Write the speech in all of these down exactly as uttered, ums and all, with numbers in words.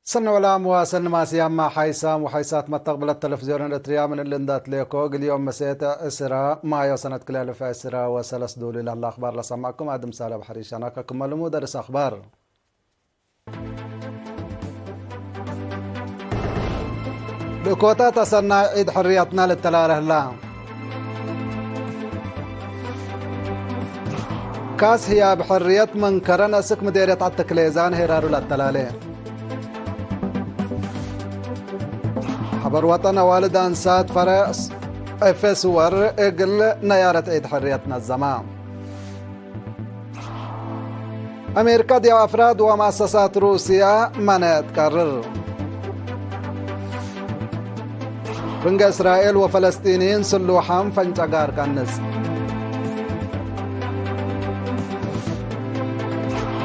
ሰኒ ወላም ወሰኒ ማስያማ ሓይሳም ወሓይሳት መተቅብለት ተለፍዝዮን ኤረትርያ ምን እሊ እንዳትሌኮ፣ እግል ዮም መሴት ዕስራ ማዮ ሰነት ክልኤ አልፍ ዕስራ ወሰለስ ዱሉ ለህለ አክባር ለሰማዕኩም አድም ሳለ ባሕሪ ሸናከ ክመ ልሙድ አርስ አክባር። ልእኮታት አሰናይ ዒድ ሕርየትና ልተላለ ህላ። ካስ ህያብ ሕርየት ምን ከረን አስክ ምዴርየት ዐድ ተክሌዛን ሄራሩ ለአተላሌ። ሐበር ወጠን አዋልድ አንሳት ፈረስ ኤፌ ስወር እግል ነያረት ዒድ ሕርየት ነዘማ። አሜሪካ ዲብ አፍራድ ወመአሰሳት ሩስያ መነ ትቀርር። ፍንገ እስራኤል ወፈለስጢንይን ስሉሓም ፈንጨጋር ቀንጽ።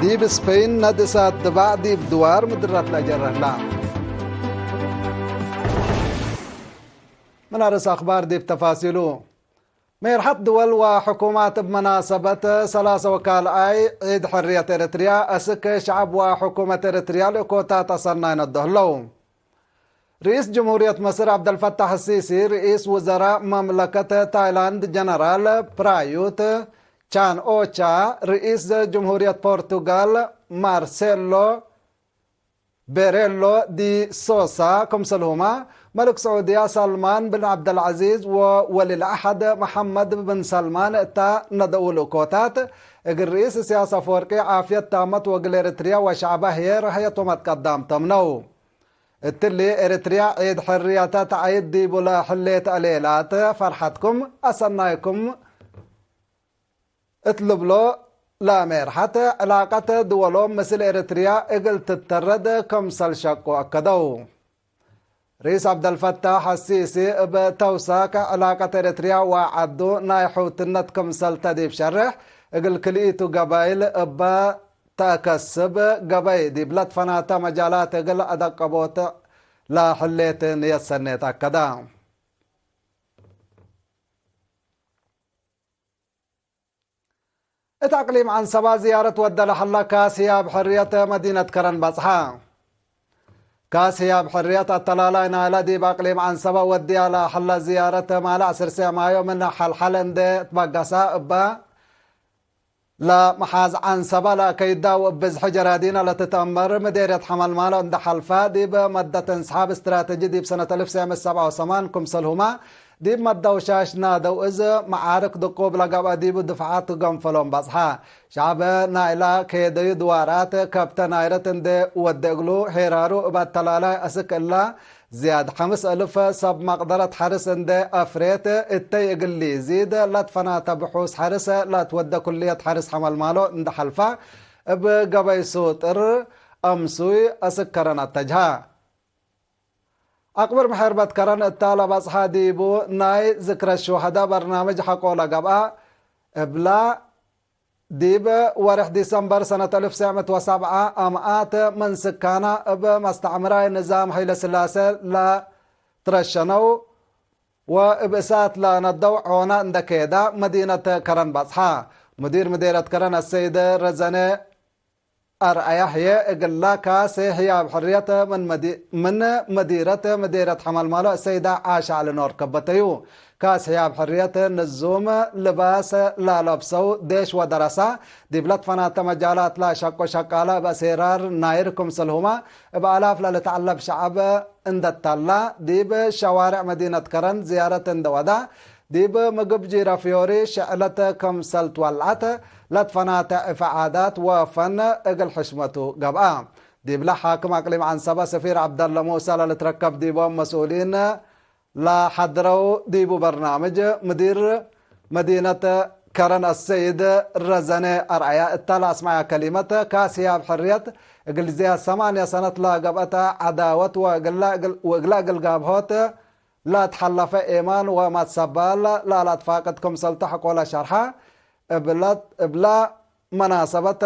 ዲብ ስፔን ነድ እሳት ድባዕ ዲብ ድዋር ምድራት ለአጀረላ። ምን አርስ አክባር ዲብ ተፋሲሉ። ሜርሐት ድወል ወሕኩማት እብ መናሰበት ሰላሰ ወካልኣይ ዒድ ሕርየት ኤረትርያ፣ አስክ ሸዐብ ወሕኩመት ኤረትርያ ልእኮታት አሰናይ ነዶ ህለው። ርኢስ ጅምሁርየት መስር ዐብደልፈታሕ አሲሲ፣ ርኢስ ውዘራእ መምለከት ታይላንድ ጀነራል ፕራዩት ቻን ኦቻ፣ ርኢስ ጅምሁርየት ፖርቱጋል ማርሴሎ ቤሬሎ ዲ ሶሳ፣ ክምሰልሁመ መልክ ስዑድያ ሳልማን ብን ዐብደልዐዚዝ ወወሊልዐህድ መሐመድ ብን ሳልማን እተ ነደኡ ልእኮታት፣ እግል ርኢስ እስያስ አፈወርቂ ዓፍየት ታመት ወእግል ኤረትርያ ወሸዕባ ህዬ ረህየት ወመትቀዳም ተምነው። እትሊ ኤረትርያ ዒድ ሕርየተ ተዐይድ ዲቡ ለሕሌት አሌላት ፈርሐትኩም አሰናይኩም እት ልብሎ ለሜርሐት፣ ዕላቀት ድወሎም ምስል ኤረትርያ እግል ትተረድ ክምሰል ሸቁ አከደው። ርኢስ ዐብደልፈታሕ አሲሲ እብ ተውሳክ ዕላቀት ኤረትርያ ወዐዱ ናይ ሕውትነት ክምሰል ተ ዲብ ሸርሕ፣ እግል ክልኢቱ ገበይል እበ ተአከስብ ገበይ ዲብ ለትፈናተ መጃላት እግል አደቀቦት ለሕሌት ንየት ሰኔት አከደ። እት አቅሊም ዐንሰባ ዝያረት ወደ ለሀላ ካስ ህያብ ሕርየት መዲነት ከረን በጽሐ። ካስ ህያብ ሕርየት አተላላይ ናይለ ዲብ አቅሊም ዐንሰባ ወድያ ለሀላ ዝያረት ማለ ዐስር ሴማዮ ምን ሐልሐል እንዴ ትበገሰ እበ ለመሓዝ ዐንሰባ ለአከይዳ ወእብ ብዝሒ ጀራዲነ ለትትአመር ምዴርየት ሐመልማሎ እንዴ ሐልፈ፣ ዲብ መደት እንስሓብ እስትራተጂ ዲብ ሰነት አልፍ ሰዕ ምእት ሰብዓ ወሰማን ክምሰልሁመ፣ ዲብ መደው ሻሽ ናደው እዝ መዓርክ ድቁብ ለገብአ ዲቡ ድፍዓት ገንፈሎም በጽሐ። ሸዕብ ናይላ ኬደዩ ድዋራት ከብተ ናይረት እንዴ ወደ እግሉ፣ ሄራሩ እብ አተላላይ አስክ እላ ዝያድ ሐምስ እልፍ ሰብ መቅደረት ሐርስ እንዴ አፍሬት፣ እተይ እግል ሊዚድ ለትፈናተ ብሑስ ሐርስ ለትወደ ኩልየት ሐርስ ሐመልማሎ እንዴ ሐልፈ፣ እብ ገበይ ሱጥር አምሱይ አስክ ከረን አተጅሀ። አቅብር ምሕርበት ከረን እታ ለበጽሐ ዲቡ ናይ ዝክረ ሹሀዳ በርናምጅ ሐቆ ለገብአ እብላ፣ ዲብ ወርሕ ዲሰምበር ሰነት አልፍ ሰዕ ምእት ወሰብዓ አምኣት ምን ስካና እብ መስተዕምራይ ንዛም ሀይለስላሴ ለትረሸነው ወእብ እሳት ለነደው ዖነ እንደ ኬዳ መዲነት ከረን በጽሐ። ሙዲር ምዴረት ከረን አሰይድ ረዘነ አርአያ ህዬ፣ እግላ ካስ ህያብ ሕርየት ምን መዲ-፣ ምን መዲረት ምዴርየት ሐመልማሎ አሰይዳ ዓሻ አሊ ኖር ከበተዩ። ካስ ህያብ ሕርየት ንዙም ልባስ ለለብሰው ዴሽ ወደረሳ፣ ዲብ ለትፈናተ መጃላት ለሸቁ ሸቃለ እብ አሴራር ናይር ክምሰልሁመ፣ እብ አላፍ ለልትዐለብ ሸዐብ እንደ ተላ፣ ዲብ ሸዋርዕ መዲነት ከረን ዝያረት እንደ ወዳ፣ ዲብ ምግብ ጂረ ፍዮሪ ሽዕለት ክምሰል ትወልዐት፣ ለትፈናተ ዕፈ ዓዳት ወፈን እግል ሕሽመቱ ገብአ። ዲብለ ሓክም አቅሊም ዐንሰበ ሰፊር ዐብደለ ሙሰ ለልትረከብ ዲቦም መስኡሊን ለሐድረው ዲቡ በርናምጅ፣ ምዲር መዲነት ከረን አሰይድ ረዘነ አርአያ እተ ለአስመዐ ከሊመት፣ ካስ ህያብ ሕርየት እግል ዝያድ ሰማንየ ሰነት ለገብአተ ዐዳወት ወእግላ እግል፣ ወእግላ እግል ጋብሆት ለትሐለፈ ኤማን ወመትሰባል ለለአትፋቅድ ክምሰልቱ ሐቆለ ሸርሐ። እብለ፣ እብለ መናሰበት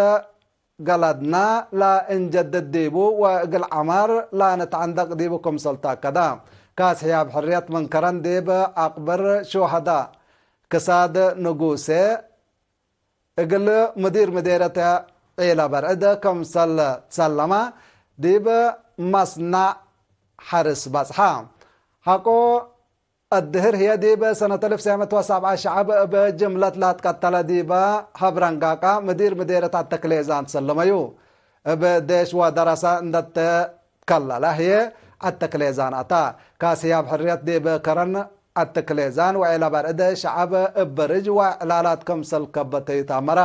ገለድና ለእንጀድድ ዲቡ ወእግል ዐማር ለንትዐንደቅ ዲቡ ክምሰልቱ አከደ። ካስ ህያብ ሕርየት ምን ከረን ዲብ አቅብር ሹሀዳ ክሳድ ንጉሴ እግል ሙዲር ምዴርየት ዒላ በርዕድ ክምሰል ትሰለመ፣ ዲብ መስናዕ ሐርስ በጽሐ። ሐቆ አድህር ህዬ ዲብ ሰነት አልፍ ወትሰዕ ምእት ወሰብዓ ሸዐብ እብ ጅምለት ለትቀተለ ዲበ ሀብረንጋቃ ምዲር ምዴርየት አተክሌዛን ትሰለመዩ። እብ ዴሽ ወደረሰ እንደ ተከለለ ህዬ አተክሌዛን አታ። ካስ ህያብ ሕርየት ዲብ ከረን አተክሌዛን ወዔለ በርዕድ ሸዐብ እብ ርጅ ወዕላላት ክምሰል ከበተዩ ተአመረ።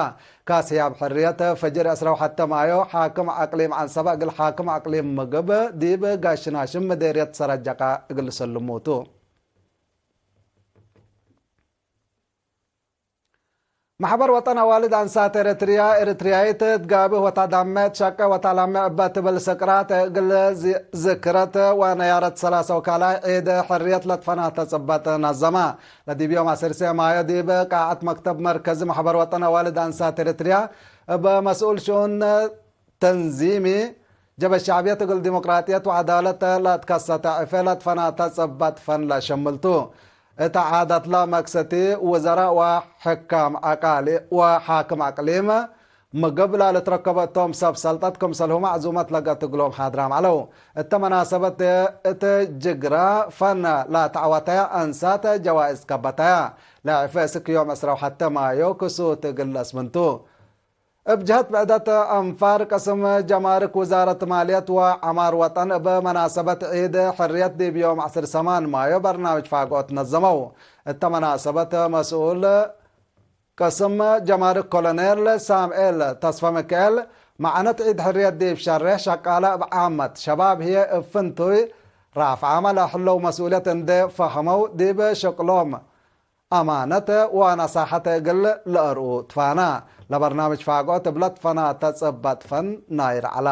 ካስ ህያብ ሕርየት ፍጅር ዕስራ ወሐተ ማዮ ሓክም አቅሊም ዐንሰበ እግል ሓክም አቅሊም ምግብ ዲብ ጋሽናሽም ምዴርየት ሰረጀቃ እግል ሰልሙቱ። መሕበር ወጠን አዋልድ አንሳት ኤረትርያ፣ ኤረትርያይት ትጋብህ ወታዳመ፣ ትሸቄ ወታላመ እበ ትብል ስቅራት እግል ዚ-፣ ዝክረት ወነያረት ሰላሰ ወካላይ ዒድ ሕርየት ለትፈናተ ጽበጥ ነዘማ። ለዲብ ዮም ዐሰርሰ ማዮ ዲብ ቃዐት መክተብ መርከዚ መሕበር ወጠን አዋልድ አንሳት ኤረትርያ እብ መስኡል ሽኡን ተንዚሚ ጀብሀት ሸዕብየት እግል ዲሞቅራጥየት ወዐዳለት ለትከሰተ ዕፌ ለትፈናተ ጽበጥ ፈን ለሸምልቱ። እት ዓዳትለ መክሰቲ ውዘራእ ወሕካም አቃሊ-፣ ወሓክም አቅሊም ምግብ ለልትረከበ እቶም ሰብ ሰልጠት ክምሰልሁመ ዕዙመት ለገት እግሎም ሓድራም ዐለው። እተ መናሰበት እት ጅግረ ፈን ለተዐወተየ አንሳት ጀዋእዝ ከበተየ። ለዕፌ እስክ ዮም ዕስራ ወሐተ ማዮ ክሱት እግል ለአስምንቱ። እብ ጀህት ብዕደት አንፋር ቅስም ጀማርክ ውዛረት ማልየት ወዐማር ወጠን እብ መናሰበት ዒድ ሕርየት ዲብ ዮም ዐስር ሰማን ማዮ በርናምጅ ፋግኦት ነዘመው። እተ መናሰበት መስኡል ቅስም ጀማርክ ኮሎኔል ሳምኤል ተስፈ ሚካኤል፣ መዓነት ዒድ ሕርየት ዲብ ሸሬሕ ሸቃለ እብ ዓመት፣ ሸባብ ህዬ እብ ፍንቱይ ራፍዓመ ለህለው መስኡልየት እንዴ ፈሀመው ዲብ ሽቅሎም አማነት ወነሳሐት እግል ለአርኡ ትፋና። ለበርናምጅ ፋግኦት እብ ለትፈናተ ጽበጥ ፈን ናይር ዐላ።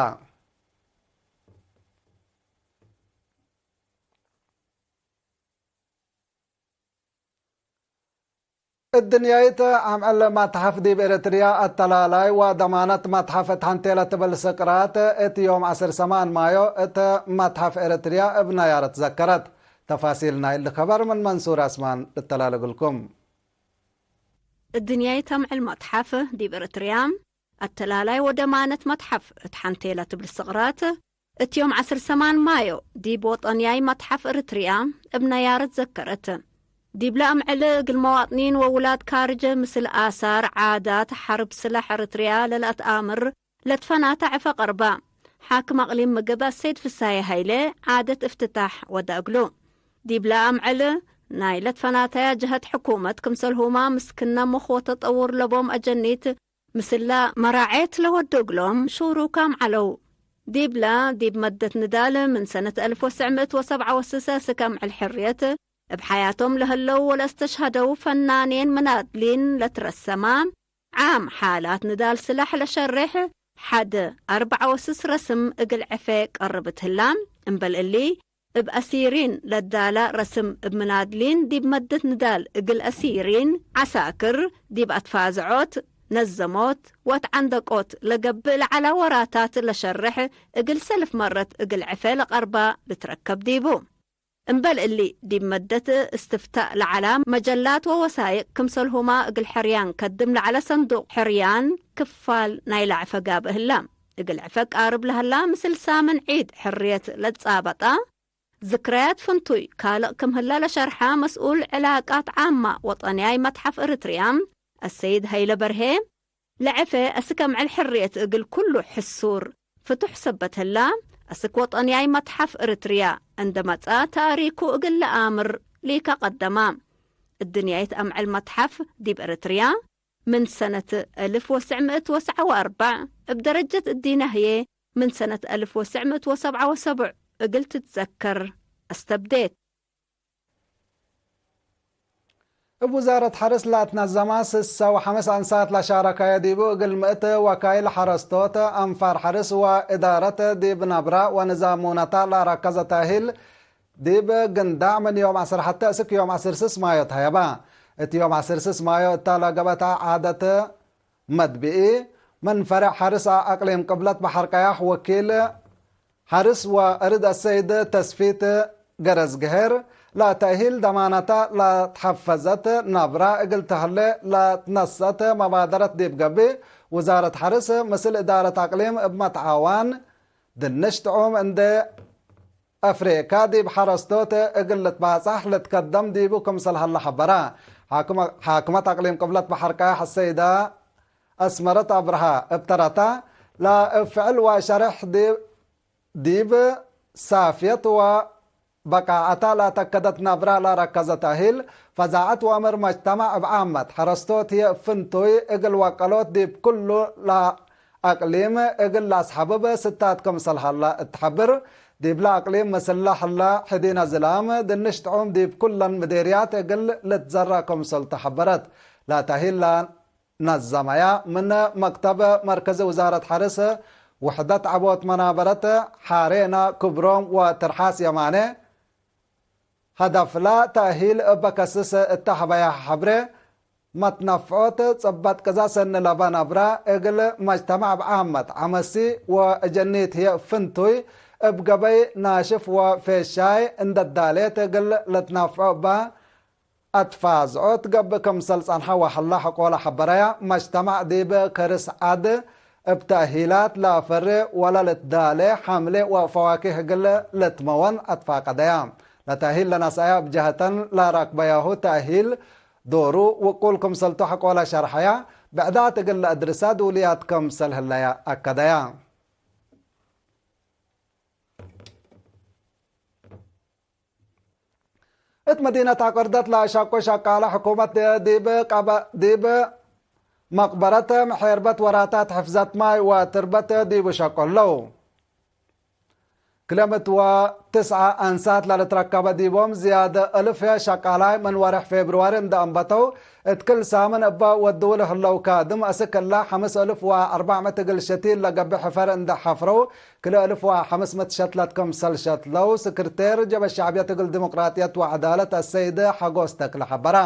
እድንያይት አምዕል መትሐፍ ዲብ ኤረትርያ አተላላይ ወደማነት መትሐፍ እት ሐንቴ ለትብል ስቅራት እት ዮም ዐስር ሰማን ማዮ እት መትሐፍ ኤረትርያ እብ ነያረት ዘከረት። ተፋሲል ናይል ከበር ምን መንሱር አስማን ልተላል እግልኩም። እድንያይት አምዕል መትሐፍ ዲብ ኤረትርያ አተላላይ ወደማነት መትሐፍ እት ሐንቴ ለትብል ስቅራት እት ዮም ዐስር ሰማን ማዮ ዲብ ወጠንያይ መትሐፍ ኤረትርያ እብ ነያረት ዘከረት። ዲብለ አምዕል እግል መዋጥኒን ወውላድ ካርጅ ምስል አሳር፣ ዓዳት፣ ሐርብ ስለሕ ኤረትርያ ለለአትአምር ለትፈናተ ዕፈ ቀርባ። ሓክም አቅሊም ምግብ አሰይድ ፍሳዬ ሀይለ ዓደት እፍትታሕ ወደ እግሉ። ዲብለ አምዕል ናይ ለትፈናተያ ጀሀት ሕኩመት ክምሰልሁማ ምስክነ ምክ ወተጠውር ለቦም አጀኒት ምስለ መራዔት ለወዱ እግሎም ሹሩካም ዐለው። ዲብለ ዲብ መደት ንዳል ምን ሰነት አልፍ ወትሰዕ ምእት ወሰብዓ ወስሰ እስክ አምዕል ሕርየት እብ ሐያቶም ለህለው ወለአስተሽሀደው ፈናኔን ምናድሊን ለትረሰማ ዓም ሓላት ንዳል ስላሕ ለሸሬሕ ሐድ አርበዕ ወስስ ረስም እግል ዕፌ ቀርብ እት ህላ። እምበል እሊ፣ እብ አሲሪን ለዳላ ረስም እብ ምናድሊን ዲብ መደት ንዳል እግል አሲሪን ዐሳክር ዲብ አትፋዝዖት፣ ነዘሞት ወአትዓንደቆት ለገብእ ለዐለ ወራታት ለሸርሕ እግል ሰልፍ መረት እግል ዕፌ ለቀርባ ልትረከብ ዲቡ። እምበል እሊ፣ ዲብ መደት እስትፍታእ ለዐላ መጀላት ወወሳይቅ ክምሰልሁማ እግል ሕርያን ከድም ለዐለ ሰንዱቅ ሕርያን ክፋል ናይለ ዕፈ ጋብእ ህላ። እግል ዕፈ ቃርብ ለህላ ምስል ሳምን ዒድ ሕርየት ለትጻበጣ ዝክረያት ፍንቱይ ካልቅ ክም ህለ ለሸርሐ መስኡል ዕላቃት ዓማ ወጠንያይ መትሐፍ እርትርያ አሰይድ ሀይለ በርሄ፣ ለዐፌ አስክ አምዕል ሕርየት እግል ኩሉ ሕሱር ፍቱሕ ሰበት ህላ፣ አስክ ወጠንያይ መትሐፍ እርትርያ እንደ መጽአ ተእሪኩ እግል ለአምር ሊከ ቀደማ። እድንያይት አምዕል መትሐፍ ዲብ እርትርያ ምን ሰነት አልፍ ወትሰዕ ምእት ወሰብዓ ወአርበዕ፣ እብ ደረጀት እዲነ ህዬ ምን ሰነት አልፍ ወትሰዕ ምእት ወሰብዓ ወሰቡዕ እግል ትትዘከር አስተብዴት። እብ ውዛረት ሐርስ ለአትነዘመ ስሰ ወሐምስ አንሳት ለሻረካየ ዲቡ፣ እግል ምእት ወካይል ሐረስቶት፣ አንፋር ሐርስ ወእዳረት ዲብ ነብራ ወንዛም ሙነታ ለአረከዘ ተእሂል፣ ዲብ ግንዳዕ ምን ዮም ዐስር ሐቴ እስክ ዮም ዐስር ስስ ማዮ ተሀየባ። እት ዮም ዐስር ስስ ማዮ እታ ለገብአት ዓደት መድብኢ፣ ምን ፈሬዕ ሐርስ አቅሊም ቅብለት በሐር ቀያሕ ወኪል ሐርስ ወእርድ አሰይድ ተስፊት ገረዝግሄር፣ ለተእሂል ደማነተ ለትሐፈዘት ነብራ እግል ተህሌ ለትነሰአት መባደረት ዲብ ገብእ፣ ውዛረት ሐርስ ምስል እዳረት አቅሊም እብ መትዓዋን ድንሽ ጥዑም እንዴ አፍሪካ ዲብ ሐረስቶት እግል ልትባጻሕ ልትከደም ዲቡ ክምሰል ሀለ ሐበረ። ሓክመ-፣ ሓክመት አቅሊም ቅብለት በሐር ቃያሕ አሰይደ አስመረት አብርሃ እብ ተረታ፣ ለእብ ፍዕል ወሸሬሕ ዲብ፣ ዲብ ሳፍየት ወበቃዐተ ለተከደት ነብረ ለረከዘ ተእሂል፣ ፈዛዐት ወአምር መጅተመዕ እብ ዓመት፣ ሐረስቶት ህዬ እብ ፍንቱይ እግል ወቀሎት ዲብ ኩሉ ለአቅሊም እግል ለአስሐብብ ስታት ክምሰል ሀለ እት ሐብር፣ ዲብለ አቅሊም ምስለ ሀለ ሕዲነ ዝላም ድንሽ ጥዑም ዲብ ኩለን ምዴርያት እግል ልትዘረ ክምሰል ተሐበረት። ለተእሂል ለነዘመያ ምን መክተብ መርከዚ ውዛረት ሐርስ፣ ውሕደት ዐቦት መናበረት ሐሬነ ክብሮም ወትርሓስ የማነ፣ ሀደፍለ ተእሂል እበ ከስስ እተ ሀበያ ሐብሬ፣ መትነፍዖት ጽበጥ ቅዘ ሰኒ ለበ ነብረ እግል መጅተመዕ ብዓመት ዐመሲ ወእጀኒት ህዬ ፍንቱይ እብ ገበይ ናሽፍ ወፌሻይ እንደ ዳሌት እግል ልትነፍዖ እበ አትፋዝዖት ገብእ ክምሰል ጸንሐ ወሀለ ሐቆለ ሐበረያ። መጅተመዕ ዲብ ከርስ ዐድ እብ ተእሂላት ለአፈሬ ወለልትዳሌ ሐምሌ ወፈዋኪህ እግል ልትመወን አትፋቀደያ። ለተእሂል ለነስአያ እብ ጀሀተን ለረክበያሁ ተእሂል ዶሩ ውቁል ክምሰልቱ ሐቆለ ሸርሐያ። ብዕዳት እግል ለአድርሳ ድውልያት ክምሰል ህለያ አከደያ። እት መዲነት አቅርደት ለአሸቁ ሸቃለ ሕኩመት ዲብ ቀበ-፣ ዲብ መቅበረት ምሔርበት ወራታት ሕፍዘት ማይ ወትርበት ዲቡ ሸቁ ህለው። ክልኤ ምእት ወትስዐ አንሳት ለልትረከበ ዲቦም ዝያድ እልፍ ሸቃላይ ምን ወርሕ ፌብርዋሪ እንደ አንበተው፣ እት ክል ሳምን እበ ወድው ለህለው ካድም፣ አስክ እለ ሐምስ እልፍ ወአርበዕ ምእት እግል ሸቲል ለገብእ ሕፈር እንደ ሐፍረው፣ ክልኤ እልፍ ወሐምስ ምእት ሸትለት ክምሰል ሸትለው፣ ስክርቴር ጀበ ሸዕብየት እግል ዲሞቅራጥየት ወዐዳለት አሰይድ ሐጎስ ተክለ ሐበረ።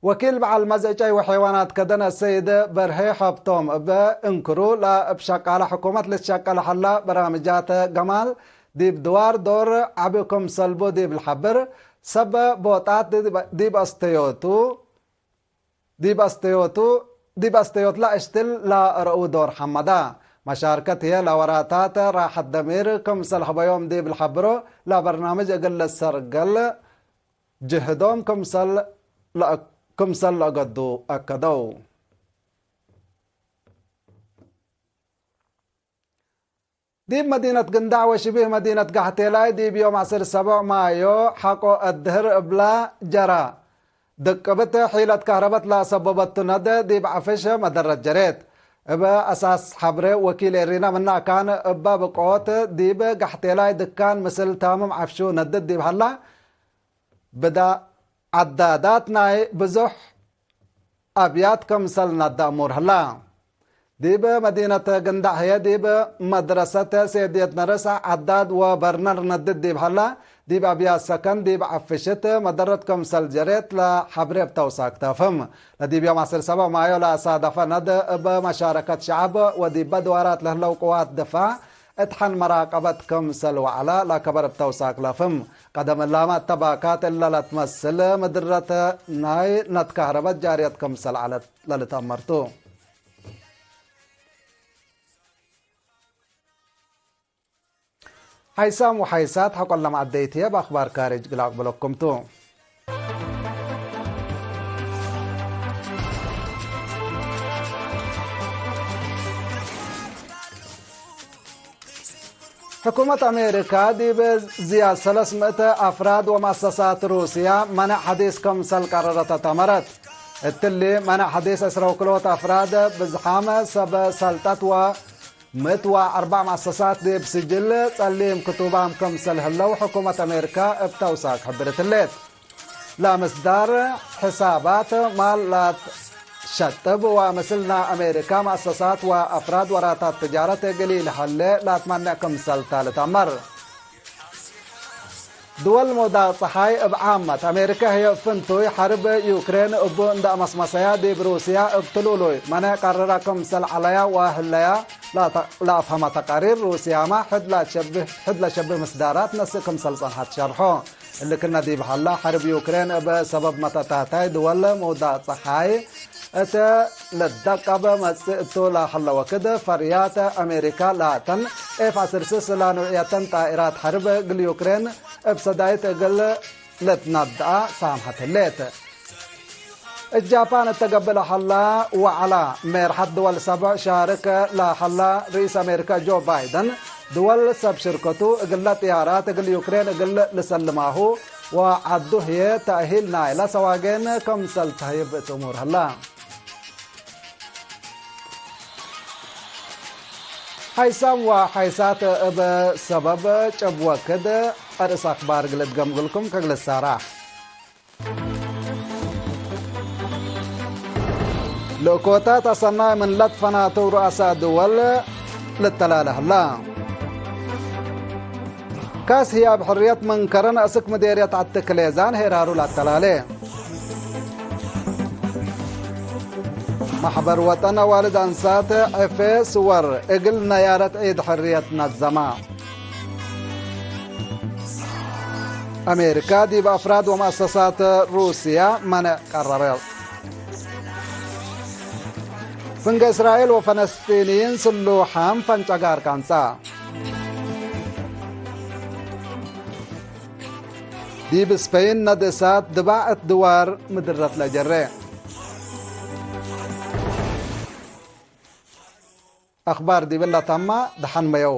ወኪል በዐል መዝእጨይ ወሐይዋናት ከደን አሰይድ በርሄ ሀብቶም እብ እንክሩ፣ ለእብ ሸቃለ ሕኩመት ልትሸቀል ሀላ በራምጃት ገማል ዲብ ድዋር ዶር ዐቢ ክምሰልቡ ዲብ ለሐብር፣ ሰብ ቦጣት ዲብ አስተዮቱ፣ ዲብ አስተዮቱ፣ ዲብ አስተዮት ለአሽትል ለአርኡ ዶር ሐመዳ። መሻርከት ህዬ ለወራታት ራሐት ደሚር ክምሰል ሀበዮም ዲብ ለሐብሮ፣ ለበርናምጅ እግል ልሰርገል ጅህዶም ክምሰል ለአ-፣ ክምሰል ለአገዱ አከደው። ዲብ መዲነት ግንዳዕ ወሽቢህ መዲነት ጋሕቴላይ ዲብ ዮም ዐስር ሰቦዕ ማዮ ሐቆ አድህር እብላ ጀራ። ድቅብት ሒለት ከህረበት ለአሰበበቱ ነደ ዲብ ዐፍሽ መደረት ጀሬት። እብ አሳስ ሐብሬ ወኪል ኤሪና ምነ አካን እበ ብቆት ዲብ ጋሕቴላይ ድካን ምስል ታምም ዐፍሹ ነድድ ዲብ ሀላ፣ ብዳ ዐዳዳት ናይ ብዙሕ አብያት ክምሰል ናዳ እሙር ህላ። ዲብ መዲነት ግንዳዕ ህዬ ዲብ መድረሰት ሴድየት ነርስ ዐዳድ ወበርነር ነድድ ዲብ ሀላ፣ ዲብ አብያት ሰከን ዲብ ዐፍሽት መደረት ክምሰል ጀሬት ለሐብሬ እብ ተውሳክ ተፍህም። ለዲብ ዮም ዐስር ሰቦዕ ማዮ ለአሳደፈ ነድ እብ መሻረከት ሸዐብ ወዲበ ድዋራት ለህለው ቅዋት ድፋዕ እት ሐን መራቀበት ክምሰል ወዐለ ለከበር እብ ተውሳክ ለፍም። ቀደም እላመ እተ ባካት እለ ለትመስል ምድረት ናይ ነትካህረበት ጃርየት ክምሰል ዐለት ለልትአመርቱ። ሓይሳም ወሓይሳት ሐቆለ መዐደይት ህዬ በአክባር ካርጅ እግል አቅብለኩም ቱ። ሕኩመት አሜሪካ ዲብ ዝያድ ሰለስ ምእት አፍራድ ወመአሰሳት ሩስያ መነዕ ሐዲስ ክምሰል ቀረረት አተመረት። እትሊ መነዕ ሐዲስ ዕስረ ወክልኦት አፍራድ ብዝሓም ሰብ ሰልጠት ወ ምእት ወአርበዕ መአሰሳት ዲብ ስጅል ጸሊም ክቱባም ክምሰል ህለው ሕኩመት አሜሪካ እብ ተውሳክ ሕብርት ህሌት። ለምስዳር ሕሳባት ማል ላትሸጥብ ወምስል ናይ አሜሪካ መአሰሳት ወአፍራድ ወራታት ትጃረት እግል ኢልሀሌ ላትመኔዕ ክምሰል ተ ልትአመር። ድወል መውዳቅ ጸሓይ እብ ዓመት፣ አሜሪካ ህዬ እብ ፍንቱይ ሐርብ ዩክሬን እቡ እንደ አመስመሰያ፣ ዲብ ሩስያ እብ ትሉሉይ መኔዕ ቀርረ ክምሰል ዐለያ ወህለያ ለአተ-፣ ለአፍሀመ ተቃሪር፣ ሩስያመ ሕድ ለሸብህ፣ ሕድ ለሸብህ ምስዳራት ነስእ ክምሰል ጸንሐት ሸርሖ። እሊ ክነ ዲብ ሀላ፣ ሐርብ ዩክሬን እብ ሰበብ መተታታይ ድወል መውዳቅ ጸሓይ እት ልትደቀብ መጽእ እቱ ለሀለ ወክድ፣ ፈርያት አሜሪካ ላተን ኤፍ አስር ስስ ለንውዕየተን ጣኢራት ሐርብ እግል ዩክሬን እብ ሰዳይት እግል ልትነድአ ሳምሐት ህሌት። እብ ጃፓን እተ ገብእ ለሀላ ወዐላ ሜርሐት ድወል ሰብዕ ሻርክ ለሀላ ርኢስ አሜሪካ ጆ ባይደን፣ ድወል ሰብ ሽርከቱ እግለ ጥያራት እግል ዩክሬን እግል ልሰልማሁ ወዐዱ ህዬ ተእሂል ናይለ ሰዋጌን ክምሰል ተህይብ እት እሙር ሀላ። ሐይሳም ወሐይሳት እብ ሰበብ ጭብ ወክድ አርእስ አክባር እግል እትገምግልኩም ከእግል እሳራሕ። ልእኮታት አሰናይ ምን ለትፈናተው ሩአሳ ድወል ልተላለ ህላ። ካስ ህያብ ሕርየት ምን ከረን አስክ ምዴርየት ዐትክ ሌዛን ሄራሩ ለአተላሌ። መሕበር ወጠን አዋልድ አንሳት ዕፌ ስወር እግል ነያረት ዒድ ሕርየት ነዘማ። አሜሪካ ዲብ አፍራድ ወመአሰሳት ሩስያ መንዕ ቀረረ። ፍንገ እስራኤል ወፈለስጢንይን ስሉሓም ፈንጨጋር ካንጻ። ዲብ ስፐይን ነድ እሳት ድባዕ እት ድዋር ምድረት ለጀሬ። አክባር ዲብለ ተማ፣ ደሐን መየው።